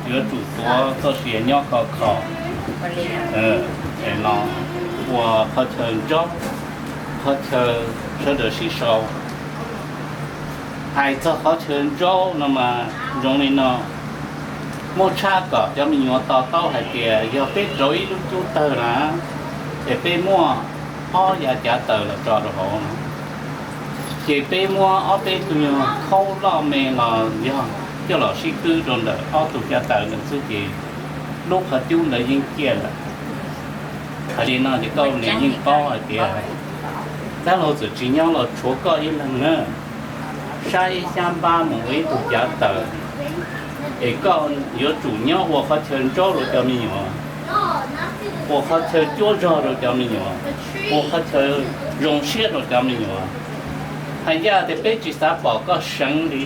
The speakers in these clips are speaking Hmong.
yuav tsum tuav txoj sia nyob khov kho, es los ua qhov chaw ntsaub, qhov chaw sawv daws sib sau. Hais txog qhov chaw ntsaub no mas zoo li no, muaj tshaj kom cov me nyuam to taub hais tias yog peb rauv ib lub cub tawg na, es peb muaj ob yav cav taws los tso rau hauv no, ces peb muab ob peb tug nyuag khaub loj me los yog coj los sib twb rau ntawm ob tug cav taws ntawd xwb ces lub qhov cub ntawd yeej ciaj lawm. Hais li no ces koj niam yeej paub hais tias dab laug txawm tsis nyob los tshuav koj ib leeg na, saib ib xyab npab mus ua ib tug cav taws, es koj yuav tsum nyob ua qhov chaw ntsaub rau cov me nyuam, ua qhov chaw cuab zog rau cov me nyuam, ua qhov chaw zoo siab rau cov me nyuam. Hais ncaj tias peb tsis xav pom koj seev li,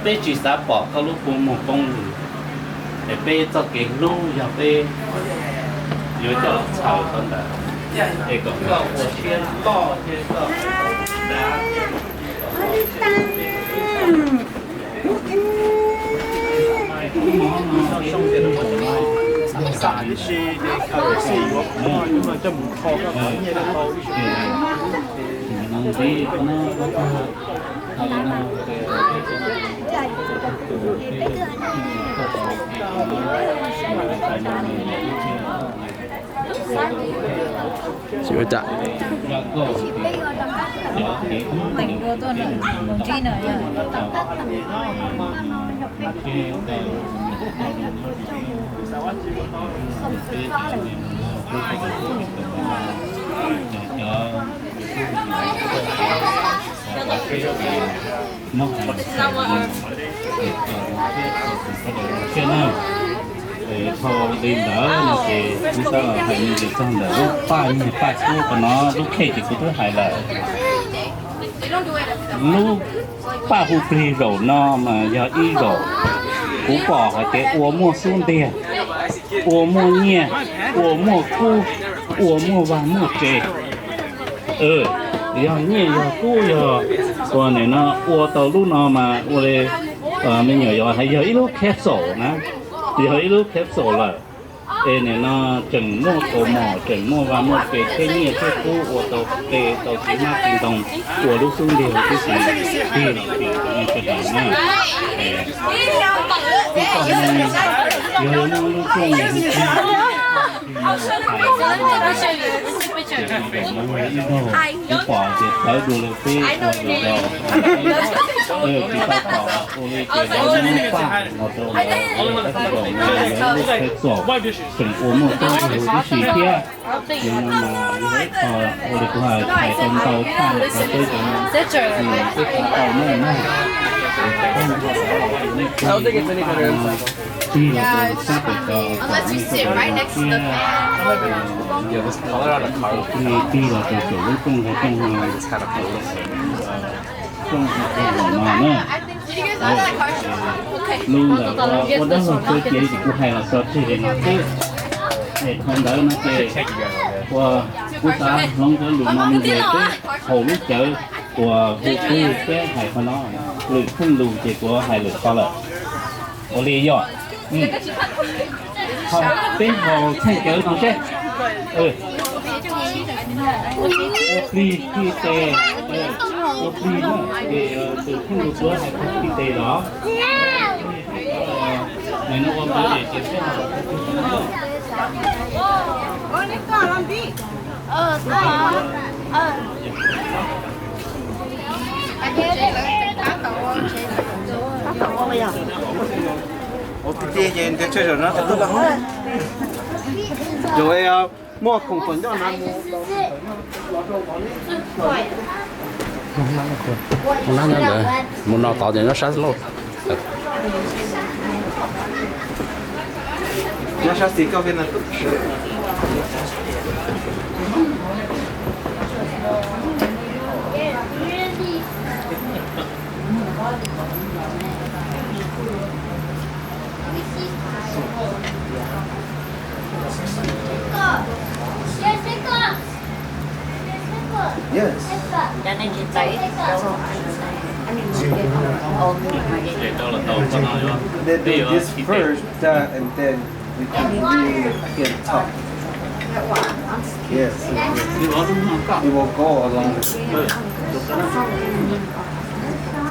peb tsis xav pom koj lub kua muag poob li, es peb txoj kev hlub yog peb yuav coj los txhawb rau ntawd, es kom koj ua siab loj thiab koj Thaum li ntawd no ces kuv xav hais me ntsis txog ntawm lub paj nyiaj paj kub qhov no, lub khej ces kuv twb hais lawm. Lub paj hu plig zaum no mas yog ib zaum kuv pom hais tias ua muaj xub ntiag, ua muaj nyiaj, ua muaj kub, ua muaj vaj muaj tsev. Yog nyiaj yog kub yog ua nim no ua tau lub no mas ua li me nyuam yaus hais yog ib lub capsule na, yog ib lub capsule lawm. Es nim no tseem muaj kaus mom, tseem muaj vaj muaj tsev thiab nyiaj thiab kub ua tau qe tau txiv hmab txiv ntoo, ua lub xub ntiag tib si tig los tsis tau sawv daws na. Tib toj me yog muaj lub rooj hu plig, ib zaug kuv pom tias tawv dua lawm peb ua zaum zaus, tsis tau pom ua li ces lawv muab paj los rau lawv, tab sis zaum no lawv lub qheb txaus tseem ua muaj tub hu tib si thiab. Yog no mas yog ib qho ua li kuv hais tau ntau tshaj qhov peb cov no, peb xav tau na, tig los rau sab pem ko kom nej sawv daws thiab, tig los rau saum lub rooj hauv rooj no, rooj hauv rooj no na. Lub ntawd ua dab laug txawj cev ces kuv hais los tso tseg li no xwb. Es thaum ntawd no ces ua kuv xav hloov cov lus no me ntsis peb haus lub cawv uas hu plig thiab hais qhov no, lwm theej lus ces kuv hais lwm qhov lawm. Ua li yog, peb haus theej cawv no seb. Ua plig khi tes, ua plig na, ces tus theej lus kuv hais txog khi tes los. Nim no ua plig ces peb haus. Ua plig ces ntiav tsawg zaum no tau tuaj los. Muaj khoom tom ncauj na. Mus no ntawd, mus no tod ces nyob sab laug. Nyob sab xis koj peb no. Yes. They do this first, that, and then we can really, I can talk. Yes, it will go along.